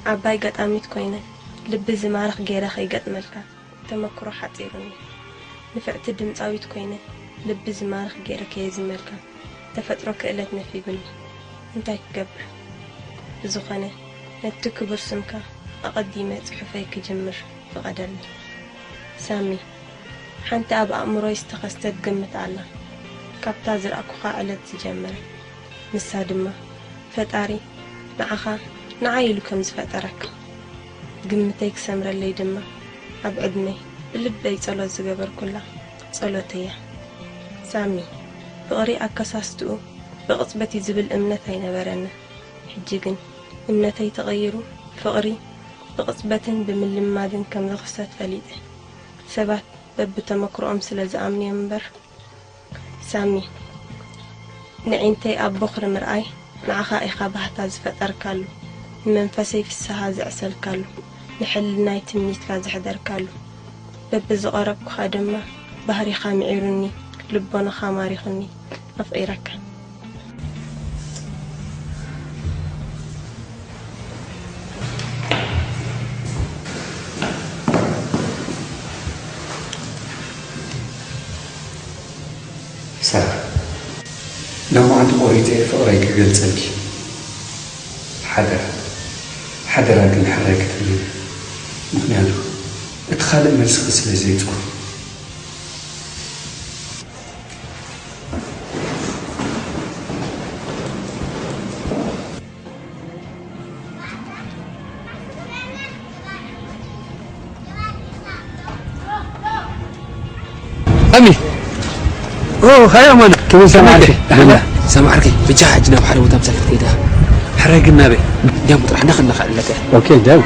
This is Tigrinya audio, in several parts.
ዓባይ ገጣሚት ኮይነ ልቢ ዝማርኽ ገይረ ከይገጥመልካ ተመክሮ ሓጺሩኒ። ንፍዕቲ ድምጻዊት ኮይነ ልቢ ዝማርኽ ገይረ ከየዝመልካ ተፈጥሮ ክእለት ነፊጉኒ። እንታይ ክገብር? ብዝኾነ ነቲ ክቡር ስምካ ኣቐዲመ ጽሑፈይ ክጅምር ፍቐደልኒ። ሳሚ፣ ሓንቲ ኣብ ኣእምሮይ ዝተኸስተት ግምት ኣላ። ካብታ ዝረኣኩኻ ዕለት ዝጀመረ። ንሳ ድማ ፈጣሪ ንዓኻ ንዓይ ኢሉ ከም ዝፈጠረካ። ግምተይ ክሰምረለይ ድማ ኣብ ዕድመይ ብልበይ ጸሎት ዝገበርኩላ ጸሎት እያ። ሳሚ፣ ፍቕሪ ኣከሳስትኡ ብቕጽበት እዩ ዝብል እምነት ኣይነበረንን። ሕጂ ግን እምነተይ ተቐይሩ ፍቕሪ ብቕጽበትን ብምልማድን ከም ዝኽሰት ፈሊጠ። ሰባት በብተመክሮኦም ስለ ዝኣምኑ እዮም እምበር። ሳሚ፣ ንዒንተይ ኣብ ቦኽሪ ምርኣይ ንዓኻ ኢኻ ባህታ ዝፈጠርካሉ፣ ንመንፈሰይ ፍስሃ ዘዕሰልካሉ፣ ንሕልናይ ትምኒትካ ዘሕደርካሉ። በብዝቐረብኩኻ ድማ ባህሪኻ ምዒሩኒ፣ ልቦናኻ ማሪኹኒ፣ ኣፍቒረካ። ሳራ፣ ሎማዓንቲ ቆሪፀ እየ ፍቕረይ ክገልፀልኪ። ሓደራ፣ ሓደራ ግን ሕራይ ክትብልኒ። ምኽንያቱ እቲ ካልእ መልስኺ ስለ ዘይፅሩ። ኣሚ ኦ ሃይ ኣማን ክብር ሰማዕርኪ ሰማዕርኪ ብቻ ሕጂ ናብ ሓደ ቦታ ምሳሌ ክትሄዳ ሕረ ግን ናበይ እንዲያም ጥራሕ እንዳኸለኻ ኣለካ ኦኬ ደው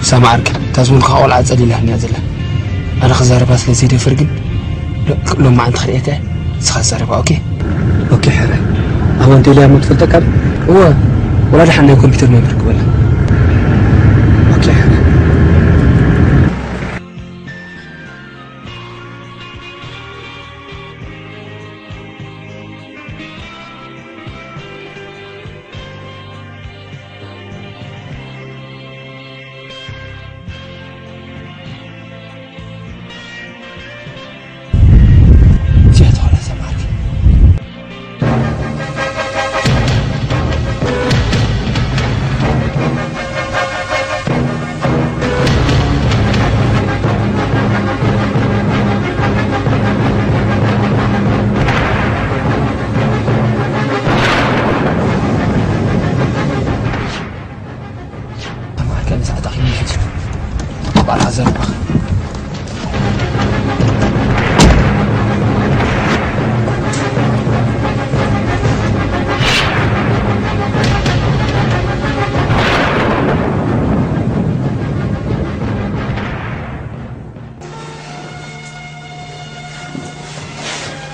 ሳማ ዓርከይ እታ ዝበልኩኻ ቆልዓ ጸሊላትኒ እያ ዘላ። ኣነ ክዛረባ ስለ ዘይደፍር ግን ሎማዓንቲ ክርእየካ እየ። ንስኻ ዛረባ ኦኬ። ኦኬ ሕራይ። ኣወንቴ ኢልያ እሞ ትፈልጠካ ዶ? እወ። ወላ ደሓን ናይ ኮምፒተር መምህር ክበላ። ኦኬ ሕራይ።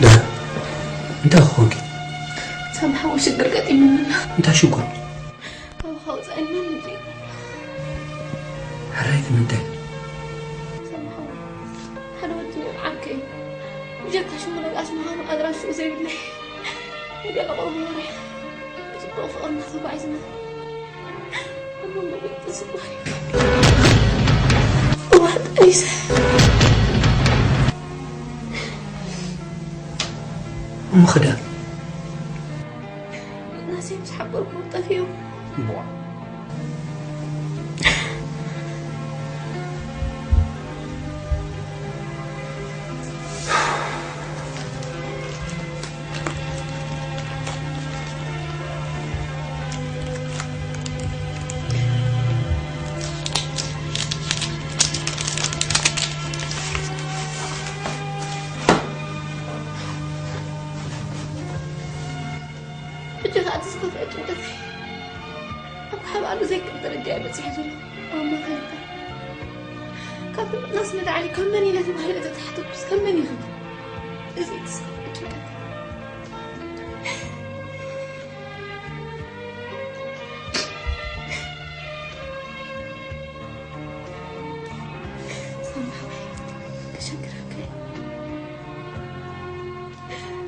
ደህና እንታይ ክኾንኪ? ሳምሓዊ ሽግር ገጢሙና። እንታይ ሽጉር? ካብ ከውፅኣና ምድሪ ሕራይ ግን እንታይ? ሳምሓዊ ሓደ ወዲ ዓርከይ እዩ። ብጀካ ሽሙ ነጋስ ምዃኑ ኣድራሽኡ ዘይብለይ። ገለ ቆርቦ ወሪሕ ብፅቡቕ ፍቕርና ተጓዒዝና። እሞ ምግቢ ፅቡቕ እዩ። እዋ ጠኒሰ። እሞ ኽዳ ናሰይ ምስ ሓበርኩ ጠፊኦም። ሕጂ ከኣ እቲ ዝኸፍአ ጭንቀት ኣብ ሓባሉ ዘይክእል ደረጃ እዩ በጺሑ ዘሎ። ኣብ ማእከል ኣብ ናስ ንላዕሊ ካብ መን ኢለ ተባሂለ እተተሓተትኩስ ካብ መን ኢኺ? እዚ ክሳብ ሳምሓ፣ ክሸግረካ እየ።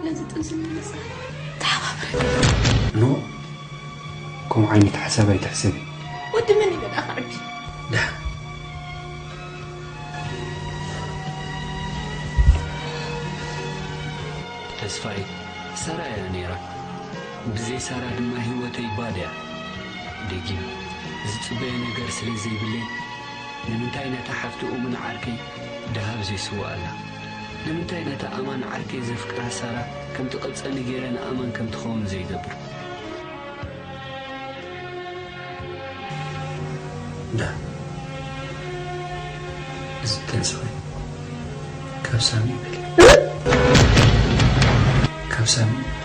ነዚ ጥንሲ ንምንጻል ተሓባበረኒ። ኖ፣ ከምኡ ዓይነት ሓሳብ ኣይትሕሰቢ። ወዲ መን እዩ ደኣ ክዕቢ? ደሓን። ተስፋይ፣ ሳራ እያ ነይራ። ብዘይ ሳራ ድማ ህይወተይ ባዶ እያ። ደጊም ዝጽበዮ ነገር ስለ ዘይብለይ፣ ንምንታይ ነታ ሓፍቲ ኡምን ዓርከይ ደሃብ ዘይስውኣላ? ንምንታይ ነታ ኣማን ዓርከይ ዘፍቅራ ሳራ ከም ትቐጸኒ ገይረ ንኣማን ከም ትኸውን ዘይገብር? ዳ፣ እዚ ተስፋይ ካብ ሳሚ ይበልጽ። ካብ ሳሚ ይበልጽ።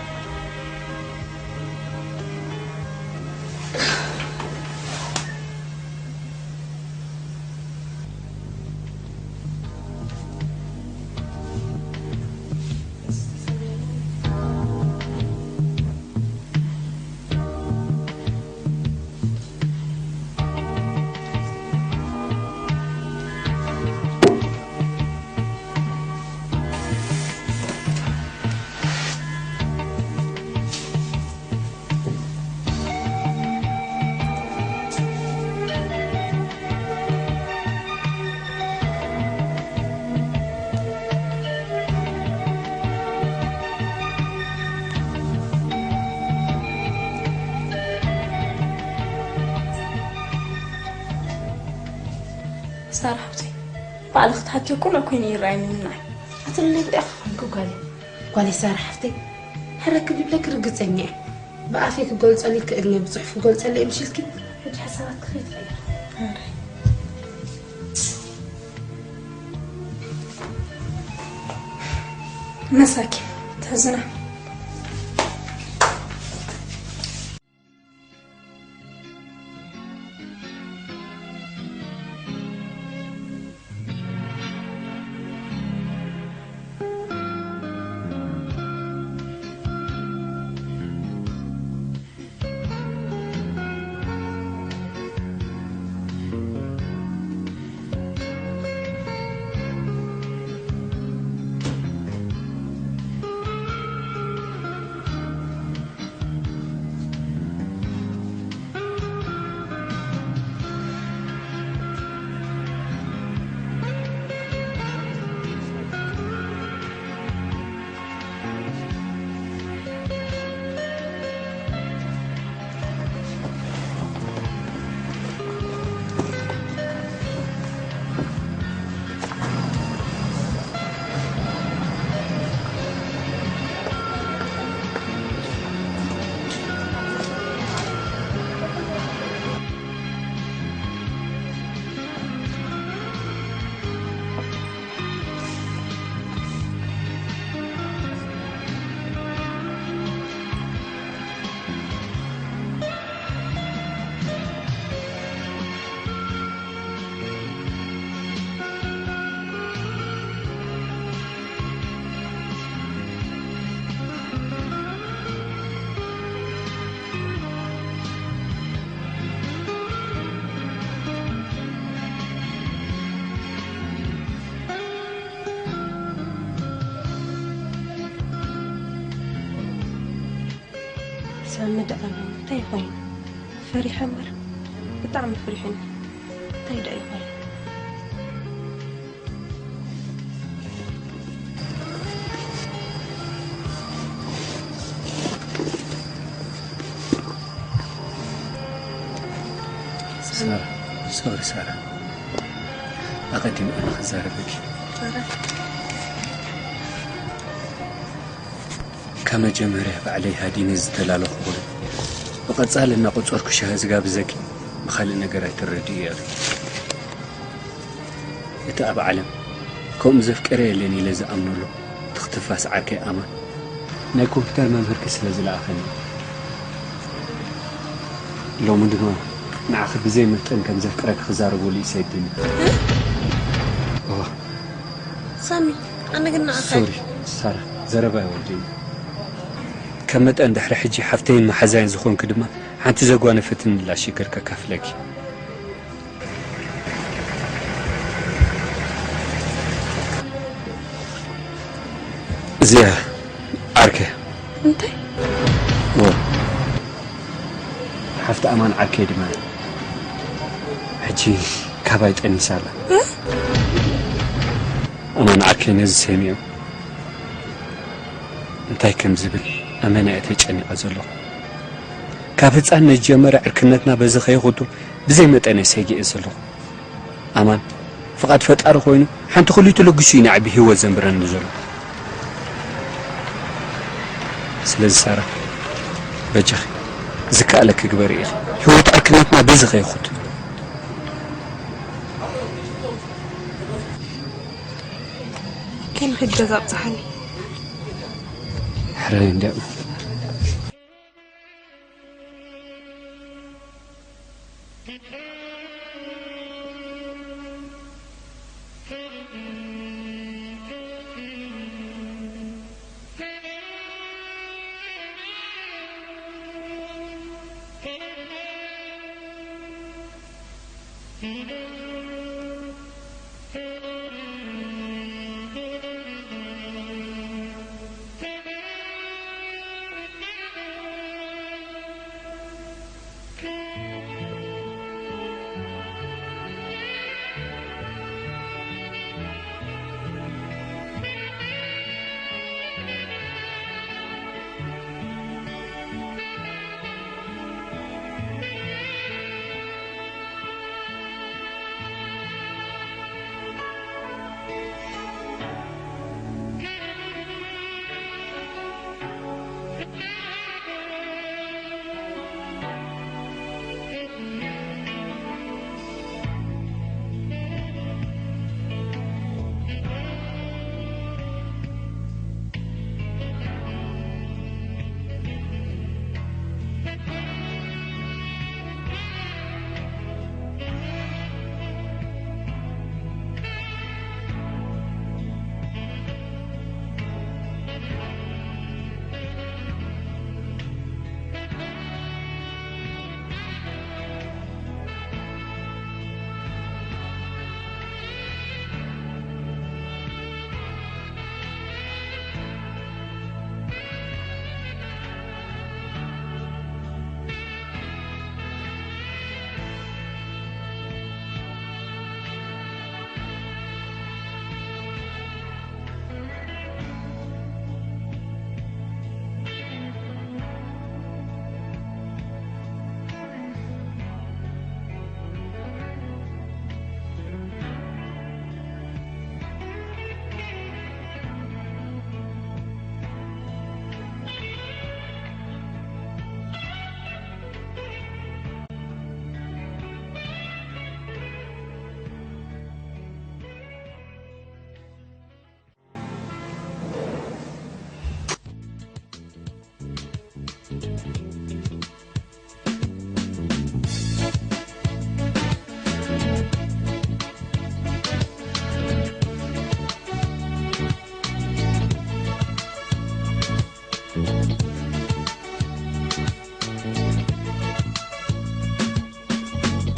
ሳራ ሓብተይ፣ ባዕልኺ ትሓትዮ ቁኑዕ ኮይኑ ይረኣየኒ ንዓይ። ኣትለለይ ብጣዕኺ ኾንኪ ጓለይ። ጓለይ ሳራ ሓፍተይ፣ ሕረኪ ዝብለኪ ርግጸኛ እየ። ብኣፈይ ክገልጸሉ ይክእል እየ፣ ብጽሑፍ ክገልጸሉ እየ ምሽ ኢልኪ፣ ሕጂ ሓሳባትኪ ከይትቕይሪ። መሳኪን፣ ተሕዝና። ሳሚ ደኣ እንታይ ኮይኑ? ፈሪሐ እምበር ብጣዕሚ ፈሪሑኒ። እንታይ ደኣ ይኾን? ሳራ፣ ሶሪ ሳራ፣ ኣቐዲመ ኣነ ክዛረበኪ። ካብ መጀመርያ ባዕለይ ሃዲነ ዝተላለኹ ኾነ፣ ብቐጻሊ እናቖጸርኩ ሻሂ ዝጋብዘኪ ብኻልእ ነገር ኣይትረድእዮ ኢኺ። እቲ ኣብ ዓለም ከምኡ ዘፍቀረ የለን ኢለ ዝኣምነሉ ትኽትፋስ ዓርከይ ኣማን ናይ ኮምፒተር መምህርኪ ስለ ዝለኣኸኒ፣ ሎሚ ድማ ንዓኺ ብዘይ መጠን ከም ዘፍቅረኪ ክዛረበሉ እዩ ሰዲኒ። ሳሚ፣ ኣነ ግን ንዓኻ ሶሪ ሳራ፣ ዘረባ ይወድእኒ። ከም መጠን ድሕሪ ሕጂ ሓፍተይን መሓዛይን ዝኾንኪ ድማ ሓንቲ ዘጓነፈትኒ ላሽ ይገር ከካፍለኪ። እዚኣ ዓርከ። እንታይ? ወ ሓፍቲ ኣማን ዓርከይ ድማ ሕጂ ካባይ ጠኒሳ ኣላ። እ? ኣማን ዓርከይ ነዚ ሰሚዑ እንታይ ከም ዝብል ኣመና እየ ተጨኒቐ ዘለኹ። ካብ ህፃንነት ጀመረ ዕርክነትና በዚ ከይኹቱ ብዘይ መጠን እየ ሰጊኤ ዘለኹ። ኣማን ፍቓድ ፈጣሪ ኮይኑ ሓንቲ ክልተ ለጊሱ እዩ ንዓቢ ህይወት ዘንብረኒ ዘሎ። ስለዚ ሳራ በጃኺ ዝከኣለኪ ግበሪ ኢኺ። ህይወት ዕርክነትና በዚ ከይኹት። ከይንኺድ ገዛ ኣብፅሓኒ። ሕራይ እንዲያ።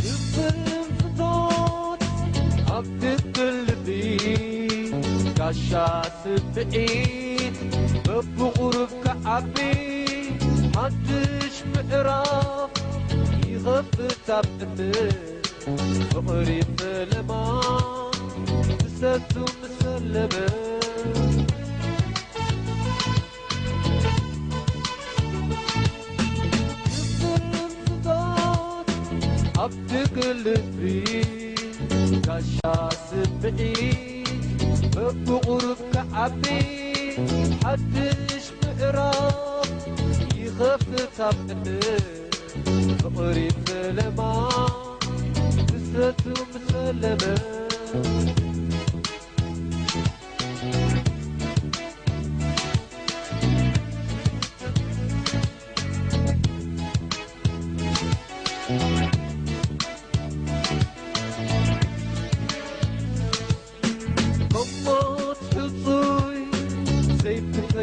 ድፍን ፍቶት ኣብ ድንግል ልቢ ጋሻ ስምዒት በብቑሩብ ክዓቢ ሓድሽ ምዕራፍ ይኸፍት ኣብ ቅድም ፍቕሪ ፈለማ ክሰቱ ምስ ፈለመ ኣብ ድንግል ልቢ ጋሻ ስምዒት በብቑሩብ ክዓቢ ሓድሽ ምዕራፍ ይኸፍት ኣብ ቅድም ፍቕሪ ፈለማ ክሰቱ ምስ ፈለመ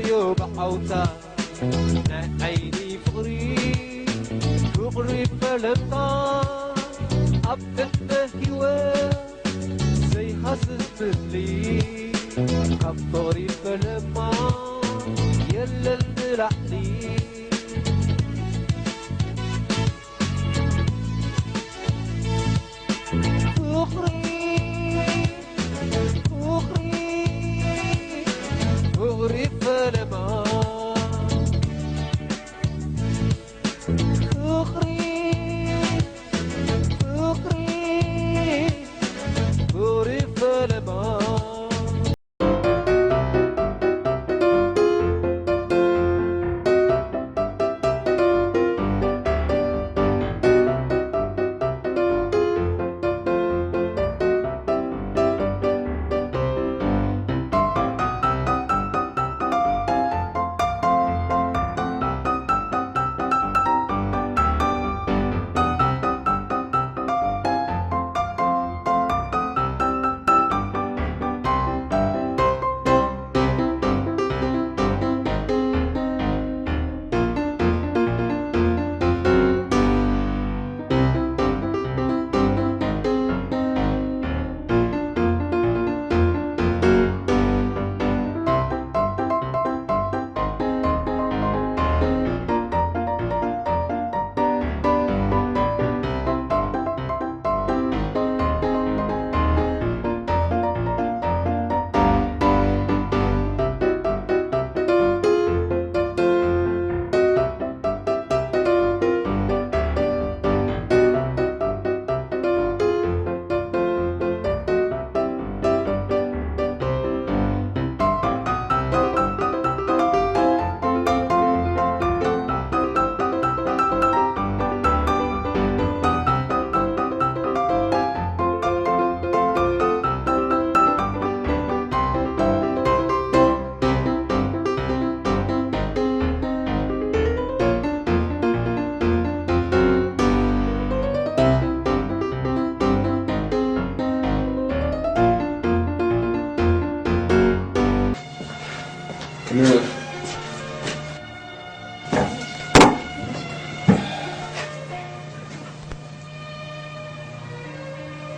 ዮ ብዓውታ ናይ ዓይኒ ፍቕሪ ፍቕሪ ፈለምታ ኣብ ዕድመ ህይወት ዘይሃስስ ምስሊ ካብ ፍቕሪ ፈለማ የለን ንላዕሊ። ፍቕሪ ፍቕሪ ፍቕሪ ፈለማ ፍቕሪ ፍቕሪ ፍቕሪ ፈለማ።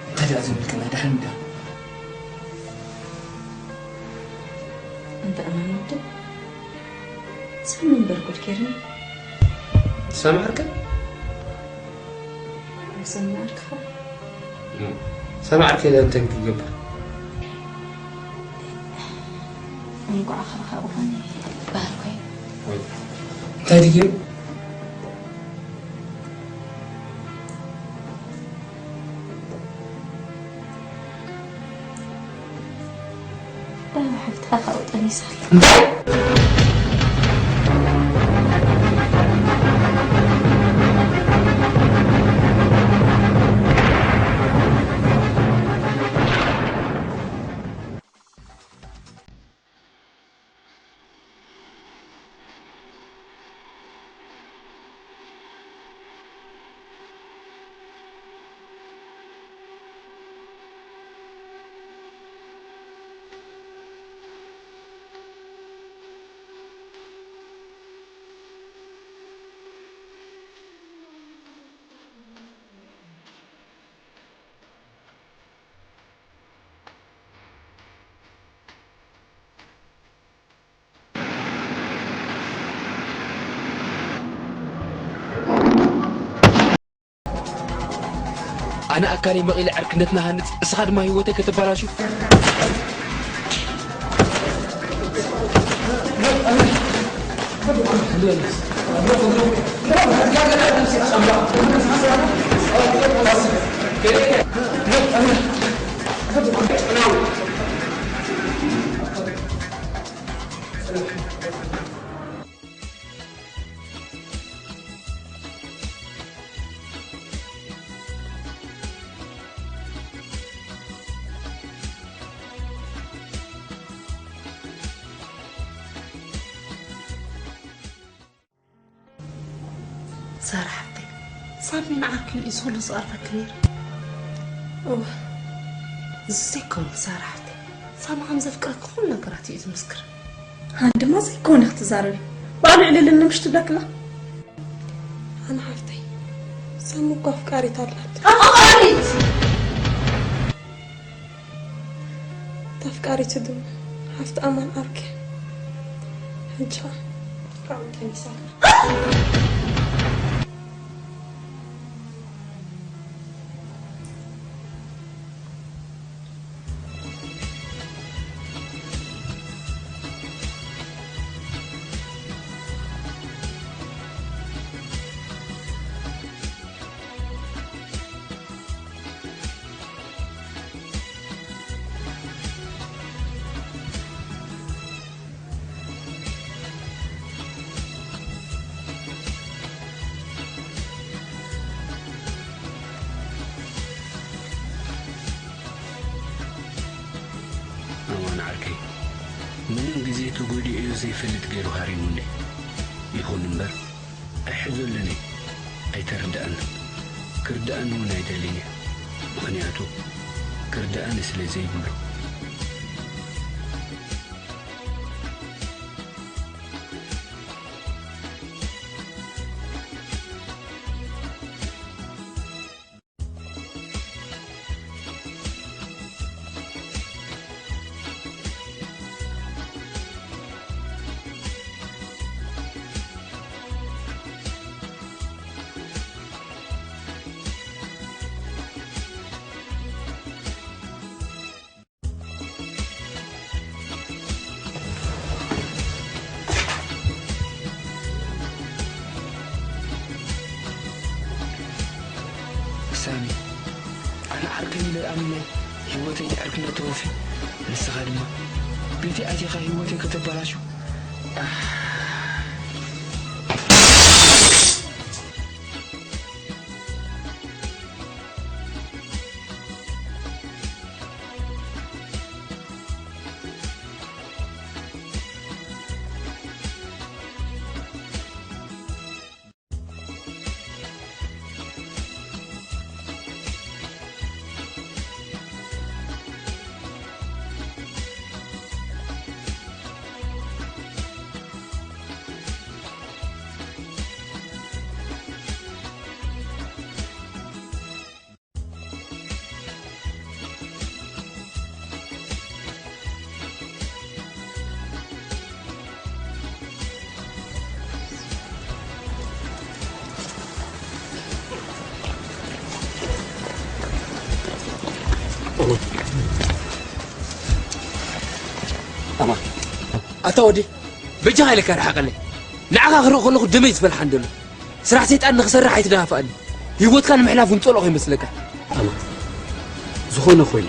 እንታይ ደኣ ዝብልክና ድሓን እንዳ እንተ ኣማን ወዲ ሰብ ምንበር ጉድ ጌርና። ሰማዕርከ? ሰማዕርካ? ሰማዕርከ ኢለ እንታይ ክትገብር? እንቋዕ ኸ ካብኡ ኾነ ይበሃል ኮይኑ። እንታይ ድዩ? ዳማ ሓፍትኻ ካብኡ ጠኒሳ ኣላ። ኣነ ኣካለይ መቒለ ዕርክነትና ሃንጽ፣ እስኻ ድማ ህይወተይ ከተባላሹ። ሳራ ሓፍተይ፣ ሳሚ ንዓኺ ኢሉ እዩ ዝኹሉ ዝቐርበኪ ነይሩ። እወ፣ እዚ ዘይከውን ሳራ ሓፍተይ፣ ሳሚ ከም ዘፍቅረኪ ኩሉ ነገራት እዩ ዝምስክር። ኣን ድማ ዘይኮነ ክትዛረቢ። ባዕሉ ዕልልን ምሽ ትብለክላ። ኣነ ሓፍተይ፣ ሳሚ እኮ ኣፍቃሪት ኣላት። ኣፍቃሪት! ኣፍቃሪቱ ድማ ሓፍቲ ኣማን ዓርኪ። ሕጂ ኸኣ ካብኡ ተኒሳ ኣላ። ኣማን ዓርከይ፣ ምንም ግዜ ተጎዲኡ ዘይፈልጥ ገይሩ ሃሪሙኒ። ይኹን እምበር፣ ኣይሕዘሉን እየ። ኣይተረድኣንን። ክርድኣኒ እውን ኣይደልን እየ። ምኽንያቱ፣ ክርድኣኒ ስለ ዘይብሉ። ሳሚ፣ ኣነ ዓርከይ ኢለ ኣሚነ ህይወተይ ንዕርክነት ተወፊ፣ ንስኻ ድማ ቤተይ ኣቲኻ ህይወተይ ከተበላሹ። ኣሕ። ኣማን። ኣታ ወዲ፣ በጃኻ ኢለካ ርሓቐለይ። ንዓኻ ክርኢ ከለኹ ደመይ ዝፈልሓ እንደሎ። ስራሕ ሰይጣን ንኽሰርሕ ኣይትደፋፍኣኒ። ህይወትካ ንምሕላፍ እውን ጸልኦ ከይመስለካ። ኣማን፣ ዝኾነ ኮይኑ፣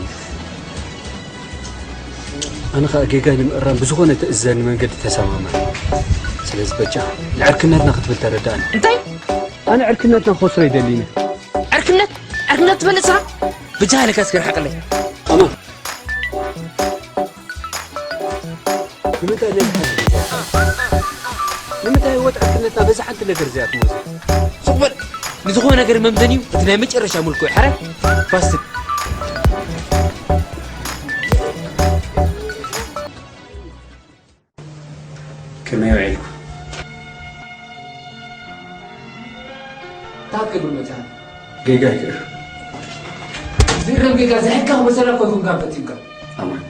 ኣነ ኸኣ ጌጋይ ንምእራም ብዝኾነ ትእዘኒ መንገዲ ተሰማማዕ። ስለዚ በጃኻ ንዕርክነትና ክትብል ተረዳእኒ። እንታይ? ኣነ ዕርክነትና ክኸስሮ ኣይደልን እየ። ዕርክነት? ዕርክነት ትበልጽ ስራሕ? በጃኻ ኢለካ እስከ ርሓቐለይ። ኣማን። ንምንታይ ናይ ብሓቂ? ንምንታይ ህይወት ዕርክነትና በዛ ሓንቲ ነገር እዚኣ ትመዝን? ሱቕ በል። ንዝኾነ ነገር መምዘኒኡ እቲ ናይ መጨረሻ ምልክኡ እዩ። ሕራይ? ፋስትል። ከመይ ውዒልኩም? እንታይ ክትገብር መጺኻ? ጌጋ ይግር። ዝእረም ጌጋ ዘሕካ በሰላ እኮ ኣይኮንካን ፈጺምካ። ኣማን፣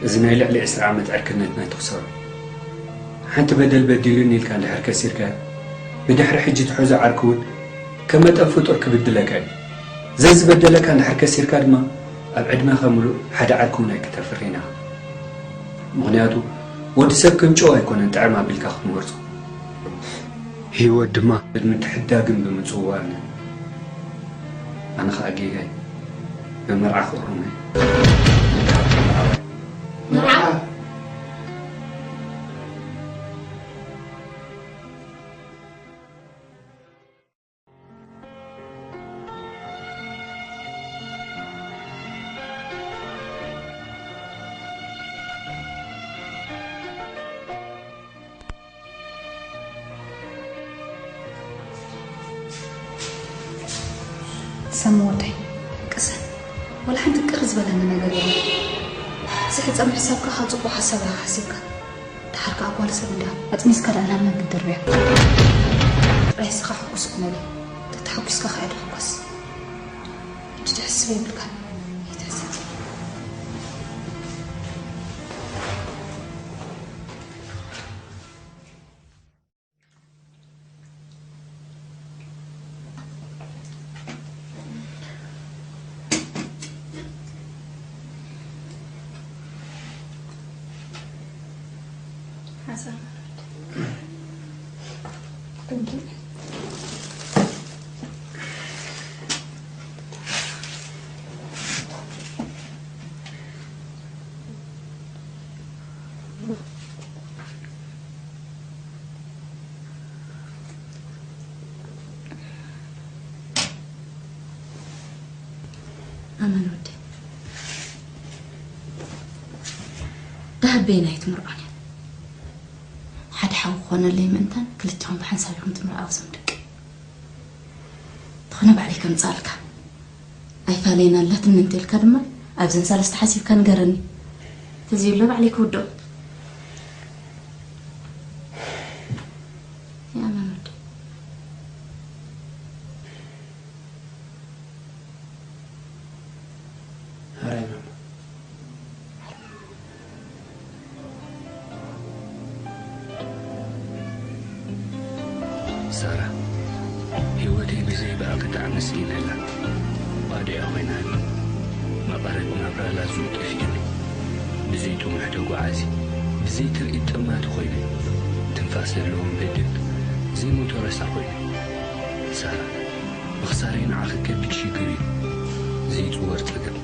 እዚ ናይ ልዕሊ ዕስራ ዓመት ዕርክነትና ኣይትኽሰሮ። ሓንቲ በደል በዲሉኒ ኢልካ እንድሕር ከሲርካዮ፣ ብድሕሪ ሕጂ ትሕዞ ዓርኪ እውን ከም መጠን ፍጡር ክብድለካ እዩ። ዘዝበደለካ እንድሕር ከሲርካ ድማ፣ ኣብ ዕድመኻ ምሉእ ሓደ ዓርኪ እውን ኣይክተፍርይን ኢኻ። ምኽንያቱ፣ ወዲ ሰብ ከም ጨው ኣይኮነን ጥዕም ኣቢልካ ክትመርጾ። ህይወት ድማ ብምትሕድዳግን ብምጽውዋርን እያ። ኣነ ኸኣ ጌጋይ ብመርዓ ክእርሞ እየ። መርዓ? ሰሙ ወደይ፣ ቅሰን። ወላ ሓንቲ ቅር ዝበለኒ ነገር የለን። እዚ ሕጸ ምሕሳብካ ካብ ጽቡቕ ሓሳብ ኢኻ ሓሲብካ። ደሓር ከኣ ጓል ሰብ እንድያ ኣጥኒስካ ደኣ ናብ መን ክትድርብያ? ጥራይ እስኻ ሕጉስ ኩነሉ። ተተሓጒስካ ከኣ ዶ ሕጎስ? ሕጂ ትሕስብ የብልካን። ኣይትሕሰብ። ኣማን ወደይ፣ ደሃበይ ናይ ትምርዖን እያ። ሓደ ሓው ክኾነለይ ምእንታን ክልቲኹም ብሓንሳብ ኢኹም ትምርዓው እዞም ደቂ። ዝኾነ ባዕለይ ከምጽኣልካ። ኣይፋለይን ኣላትኒ እንተልካ ድማ ኣብዘን ሰለስተ ሓሲብካ ንገረኒ። ተዘይሎ ባዕለይ ክውድኦ። የኣማን ወደይ። ሕራይ ማማ። ሳራ፣ ህይወተይ ብዘይ ብኣኺ ጣዕሚ ስኢነላ። ባዶ'ያ ኮይናኒ። መቐረት ናብራ ላዙ ጠፊኡኒ። ብዘይ ጥሙሕ ተጓዓዚ፣ ብዘይ ትርኢት ጠማቲ ኮይነ። ትንፋስ ዘለዎም በድን ዘይሞቶ ረሳ ኮይነ። ሳራ፣ ምኽሳረይ ንዓኺ ከቢድ ሽግር እዩ። ዘይጽወር ጸገም።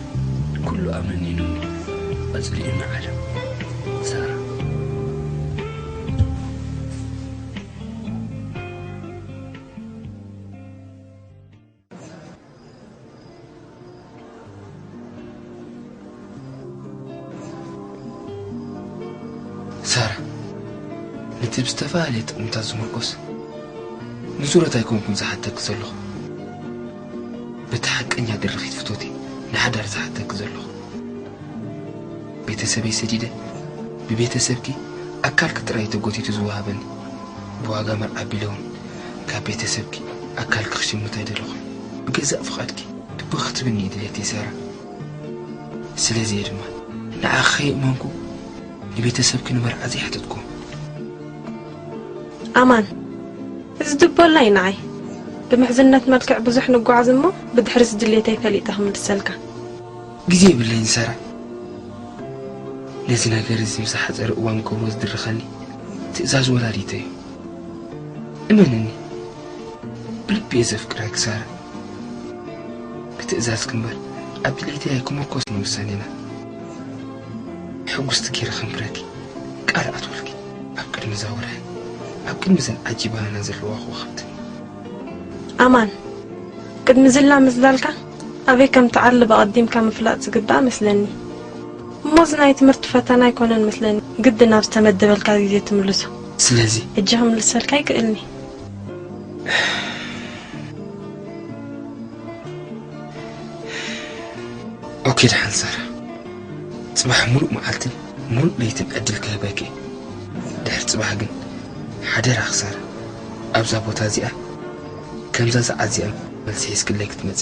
ኩሉ ኣመኒኑኒ። ኣጽሊኡኒ ዓለም። ሳራ። ሳራ፣ ነቲ ብዝተፈላለየ ጥቕምታት ዝምርኮስ ንዙረት ኣይኮንኩን ዝሓተኪ ዘለኹ። በቲ ሓቀኛ ድርኺት ፍቶተይ ንሓዳር ዝሓተኪ ዘለኹ። ቤተሰበይ ሰዲደ፣ ብቤተሰብኪ ኣካልኪ ጥራይ ተጎቲቱ ዝወሃበኒ። ብዋጋ መርዓ ኣቢለ እውን ካብ ቤተሰብኪ ኣካልኪ ክሽምት ኣይደለኹን። ብገዛእ ፍቓድኪ ልቢ ክትብኒ እዩ ድሌተይ ሳራ። ስለዚ እየ ድማ ንዓኺ ከየእመንኩ ንቤተሰብኪ ንመርዓ ዘይሓተትኩም። ኣማን፣ እዚ ድቦላ እዩ ንዓይ። ብምሕዝነት መልክዕ ብዙሕ ንጓዓዝ እሞ ብድሕሪ ዝድልየተይ ፈሊጠ ክምልሰልካ። ግዜ የብለይን ሳራ። ነዚ ነገር እዚ ምስ ሓጸረ እዋን ክገብሮ ዝድርኸኒ ትእዛዝ ወላዲተይ እዩ። እመንኒ፣ ብልቢ እየ ዘፍቅረኪ ሳራ። ብትእዛዝኪ እምበር ኣብ ድሌተይ ኣይክምርኮስን እዩ ውሳኔና። ሕጉስቲ ገይረ ከንብረኪ ቃል ኣትወልኪ። ኣብ ቅድሚ እዛ ወርሒ፣ ኣብ ቅድሚ እዘን ዓጂባና ዘለዋ ከዋኽብቲ። ኣማን፣ ቅድሚ ዝላ ምዝላልካ ኣበይ ከም ትዓልብ ኣቐዲምካ ምፍላጥ ዝግባእ መስለኒ። እሞ እዚ ናይ ትምህርቲ ፈተና ኣይኮነን መስለኒ፣ ግድን ናብ ዝተመደበልካ ግዜ ትምልሶ። ስለዚ ሕጂ ክምልሰልካ ይክእልኒ። ኦኬ፣ ደሓን ሳራ። ጽባሕ ሙሉእ መዓልትን ሙሉእ ለይትን ዕድል ክህበኪ። ድሕሪ ጽባሕ ግን ሓደራኺ ሳራ፣ ኣብዛ ቦታ እዚኣ ከምዛ ሰዓት እዚኣ መልሲ ሒዝክለይ ክትመጺ።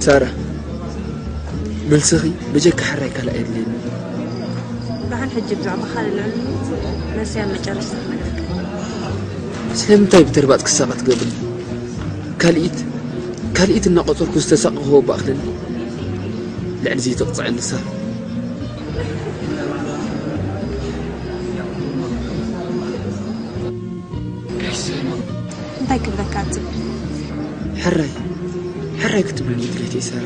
ሳራ፣ መልስኺ ብጀካ ሕራይ ካልእ ኣየድልየኒ። ደሓን ሕጂ ብዛዕባ ካልእ ልዕሊ መልሲ ኣብ መጨረሽታ ክነግረካ። ስለምንታይ ብተርባጽ ክሳቐ ትገብሪ? ካልኢት፣ ካልኢት እናቖጸርኩ ዝተሳቐኽዎ እባ ኣኽለኒ። ልዕሊ ዘይትቕጽዐኒ ሳራ። እንታይ ክብለካ ትብል? ሕራይ፣ ሕራይ ክትብልኒ ድሌተይ ሳራ።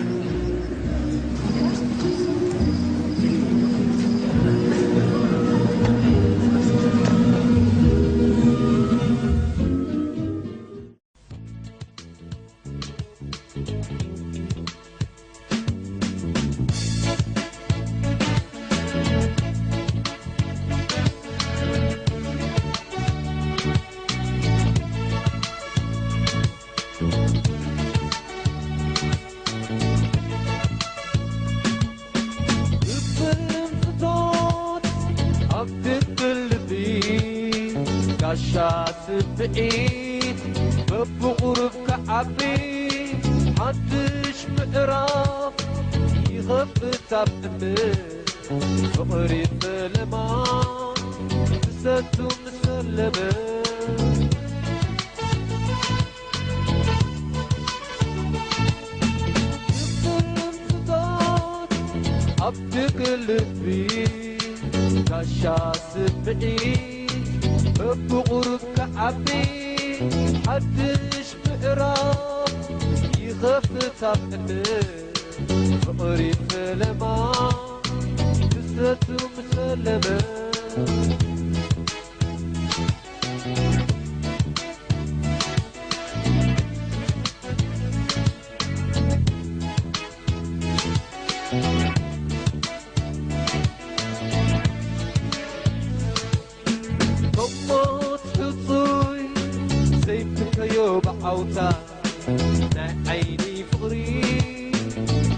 ብፍልፍል ልቢ ጋሻ ስምዒት በብቑሩብ ክዓቢ ሓድሽ ምዕራፍ ይኸፍት ኣብ እምነት ፍቕሪ ፈለማ ትሰቱ ምስ ፈለመ ኣብ ድንግል ልቢ ጋሻ ስምዒት በብቑሩብ ክዓቢ ሓድሽ ምዕራፍ ይኸፍት ኣብ ቅድም ፍቕሪ ፈለማ ክሰቱ ምስ ፈለመ ሞት ሕጹይ ዘይብከዮ ብዓውታ ናይ ዓይኒ ፍቕሪ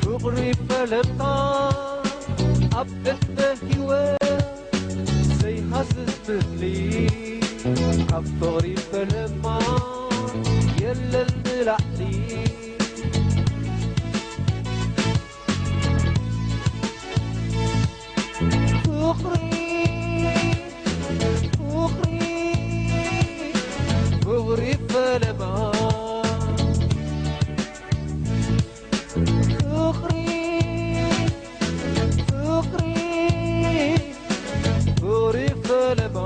ፍቕሪ ፈለምታ ኣብ ዕድመ ህይወት ዘይሃስስ ምስሊ ካብ ፍቕሪ ፈለማ የለን ንላዕሊ ፍቕሪ ፍቕሪ ፍቕሪ ፈለማ ፍቕሪ ፍቕሪ ፍቕሪ ፈለማ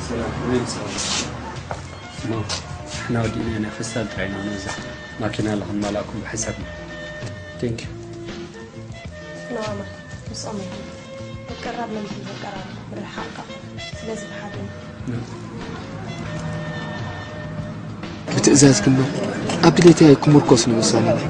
ሰላም፣ ወይን ሰላም። ሞ፣ ንሕና ወዲእና ኢና፣ ፈሳል ጥራይ ኢና ንወስድ። ማኪና ለኸማላእኩም ብሓሳብና። Thank you። ነዋማ፣ ምስኦም ይኹን። ምቅራብ መምሒ ዘቀራርብ ምርሕሓቕ ከኣ። ስለዚ ብሓደ ኢና። ብትእዛዝ ግና ኣብ ድሌተይ ኣይክምርኮስን እዩ ውሳነና።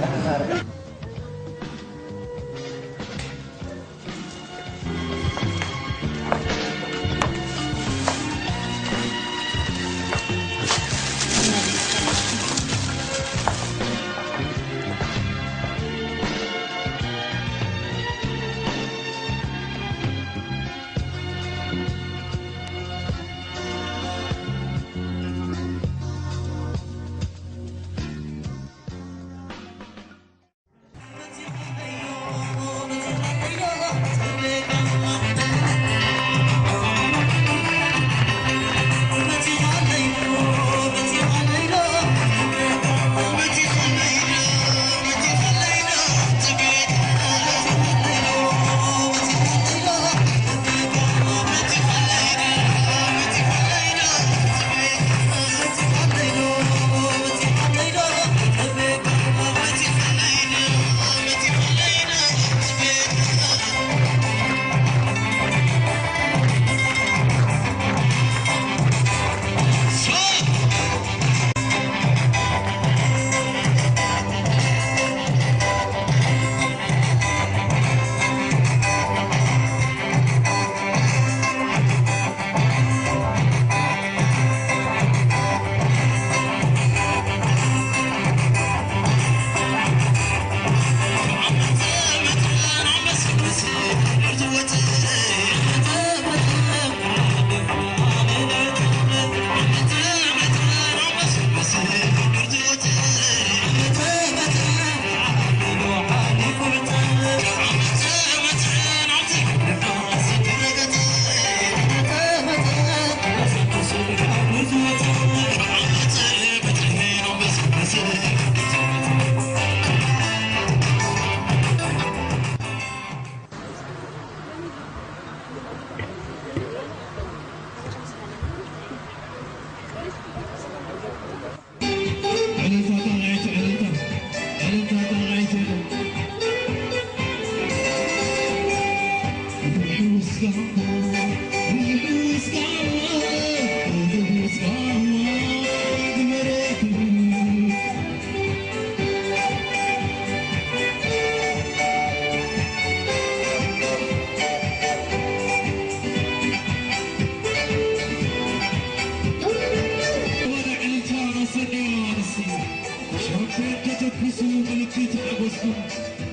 ሻምፒዮን ተተኩሱ ምልክት ሓጎስኩም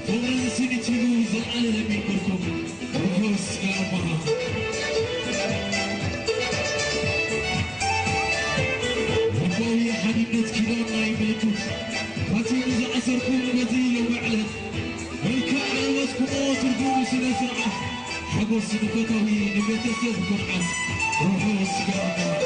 ፍቕርን ስኒት ኢሉ ዘለኣለም ይንበርኩም። ርሑስ ጋማ። ልባዊ ሓድነት ኪዳን ናይ ምልክት ፋቲሙ ዝኣሰርኩም በዚ ሎሚ ዕለት መልክዕ ለወጥኩሞ ትርጉም ስነ ስርዓት ሓጎስ ንፈታዊ ንቤተሰብ ኩርዓት ርሑስ ጋማ።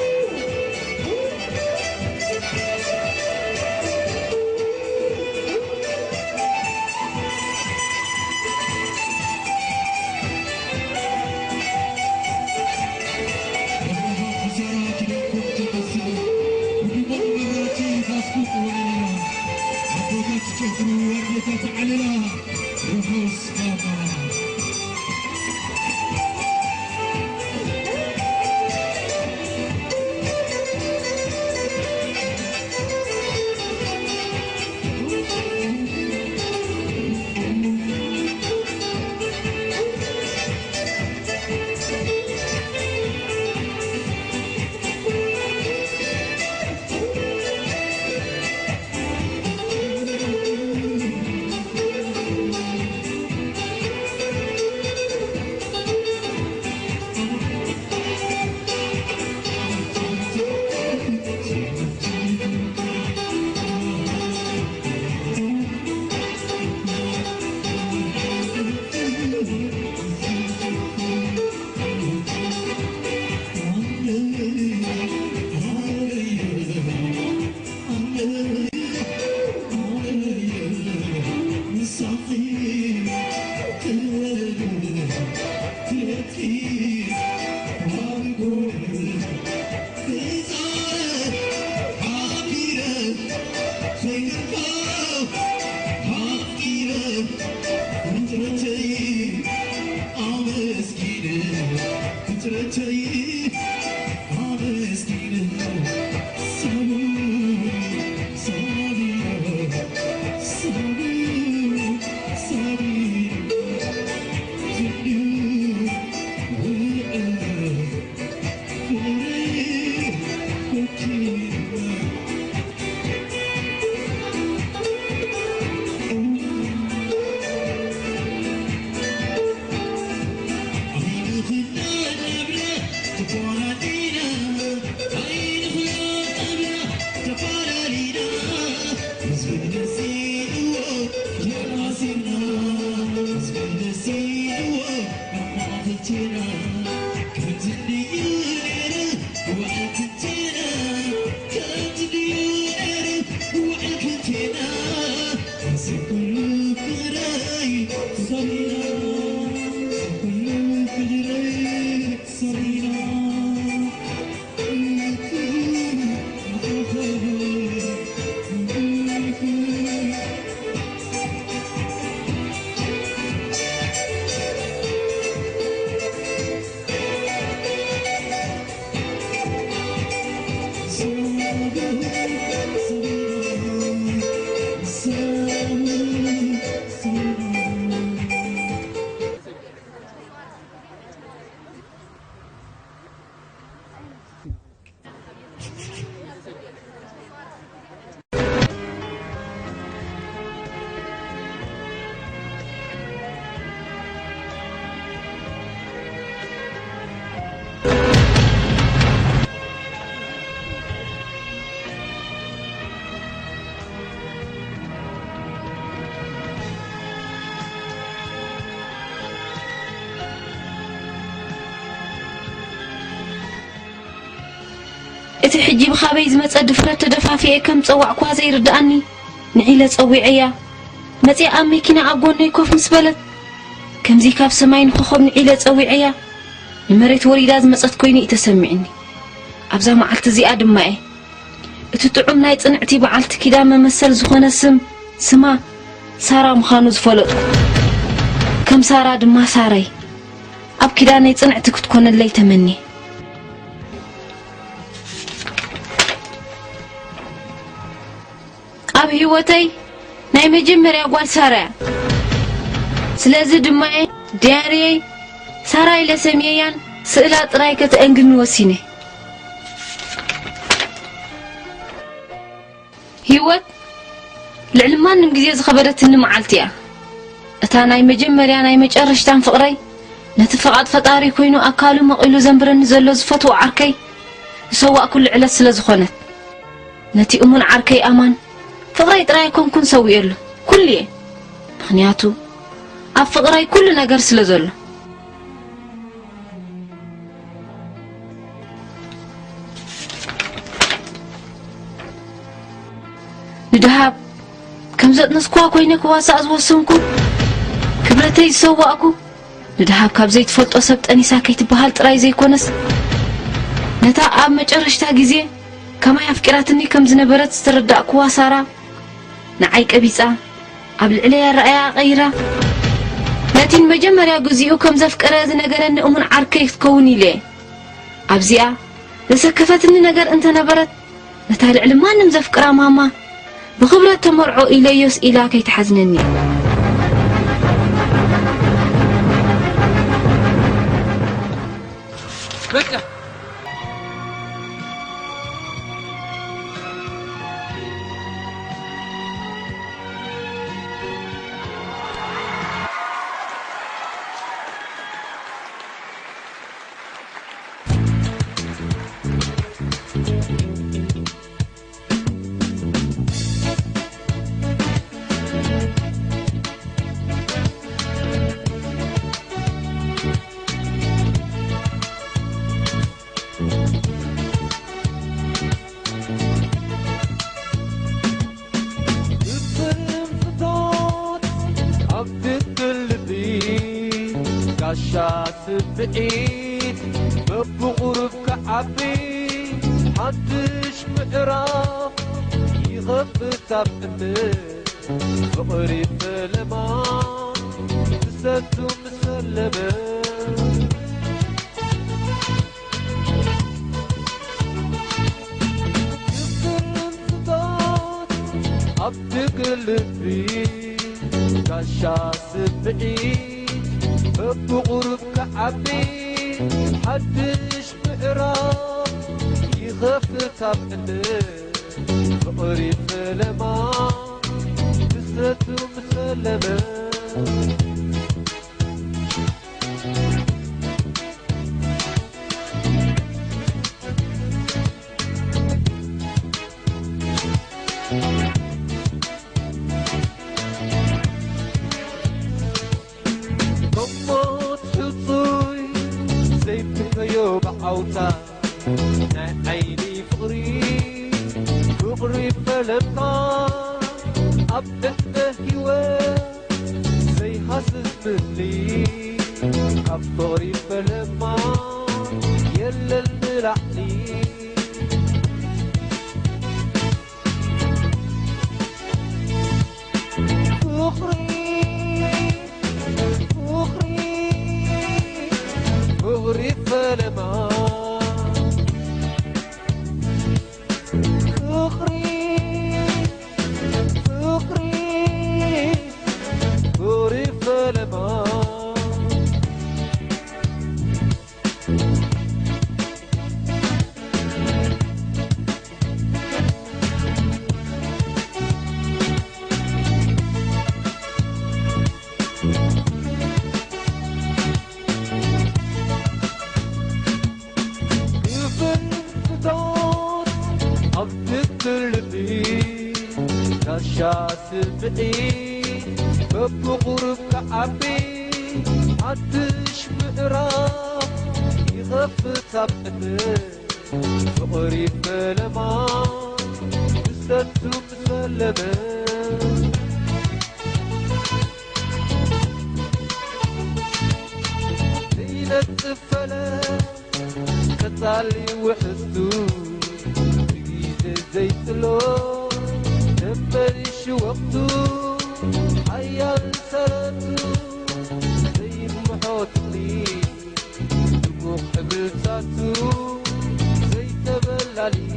እቲ ሕጂ ብኻበይ ዝመጸ ድፍረት ተደፋፊኤ ከም ጸዋዕኳ ዘይርድኣኒ፣ ንዒለ ጸዊዐያ። መጺኣ ኣብ መኪና ኣብ ጎነይ ኮፍ ምስ በለት፣ ከምዚ ካብ ሰማይ ንኾኾብ ንዒለ ጸዊዐያ፣ ንመሬት ወሪዳ ዝመጸት ኮይኑ እዩ ተሰሚዕኒ። ኣብዛ መዓልቲ እዚኣ ድማ እየ እቲ ጥዑም ናይ ጽንዕቲ በዓልቲ ኪዳን መመሰል ዝኾነ ስም፣ ስማ ሳራ ምዃኑ ዝፈለጥኩ። ከም ሳራ ድማ ሳራይ። ኪዳነይ ጽንዕቲ ክትኮነለይ ተመኒ። ኣብ ህይወተይ ናይ መጀመርያ ጓል ሳራ እያ። ስለዚ ድማ እየ ዲያሪየይ ሳራ ኢለ ሰምየያን ስእላ ጥራይ ከተአንግኒ ወሲነ። ህይወት ልዕሊ ማንም ግዜ ዝኸበደትኒ መዓልቲ እያ። እታ ናይ መጀመርያ ናይ መጨረሽታን ፍቕረይ፣ ነቲ ፍቓድ ፈጣሪ ኮይኑ ኣካሉ መቒሉ ዘንብረኒ ዘሎ ዝፈትዎ ዓርከይ ዝሰዋእኩሉ ዕለት ስለ ዝኾነት፣ ነቲ እሙን ዓርከይ ኣማን ፍቕረይ ጥራይ ኣይኮንኩን ሰዊኤሉ፣ ኩሉ እየ። ምኽንያቱ ኣብ ፍቕረይ ኩሉ ነገር ስለ ዘሎ። ንደሃብ ከም ዘጥነስኩዋ ኮይነ ክዋሳእ ዝወሰንኩ፣ ክብረተይ ዝሰዋእኩ፣ ንደሃብ ካብ ዘይትፈልጦ ሰብ ጠኒሳ ከይትበሃል ጥራይ ዘይኮነስ፣ ነታ ኣብ መጨረሽታ ግዜ ከማይ ኣፍቂራትኒ ከም ዝነበረት ዝተረዳእኩዋ ሳራ፣ ንዓይ ቀቢጻ፣ ኣብ ልዕለይ ኣረኣእያ ቀይራ፣ ነቲ ንመጀመርያ ግዜኡ ከም ዘፍቀረ ዝነገረኒ እሙን ዓርከይ ክትከውን ኢለ እየ። ኣብዚኣ ዘሰከፈትኒ ነገር እንተነበረት፣ ነታ ልዕሊ ማንም ዘፍቅራ ማማ ብኽብረት ተመርዖ ኢለዮስ ኢላ ከይትሓዝነኒ። በቃ። ብትምክሕታት ኣብ ትክል ልቢ፣ ጋሻ ስምዒት በብቑሩብ ክዓቢ፣ ሓድሽ ምዕራፍ ይኸፍት ኣብ እምነት። ፍቕሪ ፈለማ ትሰቱ ምስ ፈለመ፣ ክፍርን ስታት ኣብ ትክል ልቢ፣ ጋሻ ስምዒት በብቑሩብ ክዓቢ፣ ሓድሽ ምዕራፍ ይኸፍት ኣብ ዕለት። ፍቕሪ ፈለማ ክሰቱ ምስ ፈለመ፣ ከሞት ሕጹይ ዘይትንከዮ ብዓውታ ናይ ዓይኒ ፍቕሪ፣ ፍቕሪ ፈለምታ ኣብ ዕድመ ህይወት ዘይሃስስ ምስሊ፣ ካብ ፍቕሪ ፈለማ የለን ንላዕሊ። ፍቕሪ፣ ፍቕሪ፣ ፍቕሪ ፈለማ። ፍቕሪ፣ ፍቕሪ፣ ፍቕሪ ፈለማ። ክፍል ፍቶት ኣብ ትክል ልቢ፣ ጋሻ ስምዒት በብቑሩብ ክዓቢ፣ ሓድሽ ምዕራፍ ይኸፍት ኣብ ዕድል። ፍቕሪ ፈለማ ክሰቱ ምስ ፈለመ፣ ዘይነጽፍ ፈለማ ቀጻሊ ውሕስቱ፣ ብግዜ ዘይጽሎ ተመሊሹ ወቕቱ፣ ሓያል ሰረቱ ዘይምሖ ትኽሊ። ቃል